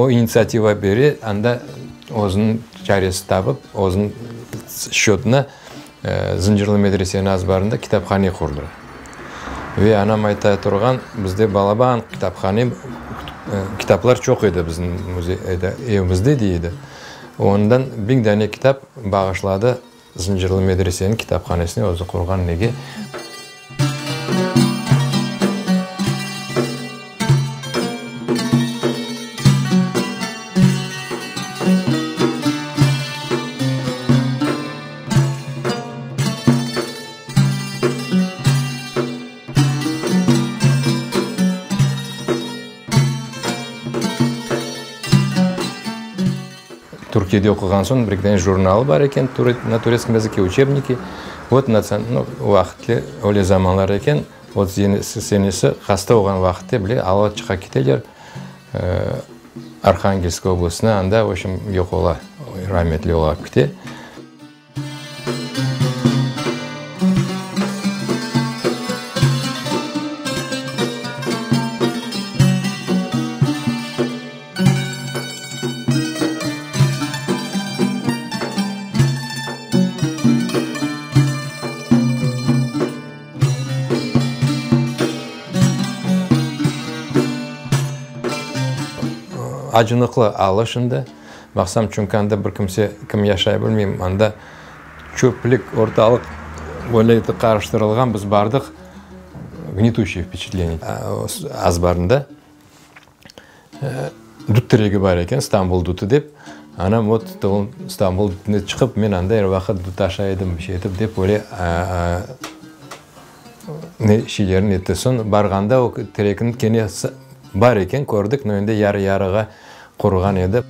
O initsiativa bere, anda özüniñ çaresi tapıp, özüniñ şçötına Zıncırlı medreseniñ azbarında kitaphane qurdıra. Ve anam ayta turğan, bizde balaban kitaphane, kitaplar çoq edi bizim evimizde, dey edi. Ondan biñ dane kitap bağışladı Zıncırlı medreseniñ kitaphanesine özü qurğan nege. Türkiyede oquğan soñ bir eki dane jurnalı bar eken, na turetskom yazıke uçebniki. Vot, nu, o vaqıtki öyle zamanlar eken, 37 senesi hasta olğan vaqıtte bile alıp çıqa keteler Arhangelsk oblastına, anda, v obşem, yoq ola, rametli olıp kete. Acınıqlı alı şimdi. Baqsam, çünki anda bir kimse, kim yaşay bilmeyim, anda çöplik, ortalıq böyle etip qarıştırılğan, biz bardıq, gnetüşiye vpeçatleniye azbarında dut teregi bar eken, İstanbul dutı dep, anam vot İstanbul dutına çıqıp, men anda er vaqıt dut aşay edim, bir şey etip dep öyle ne şeylerini etti. Soñ barğanda o terekniñ kene bar eken, kördik, no endi yarı-yarığa quruğan edi.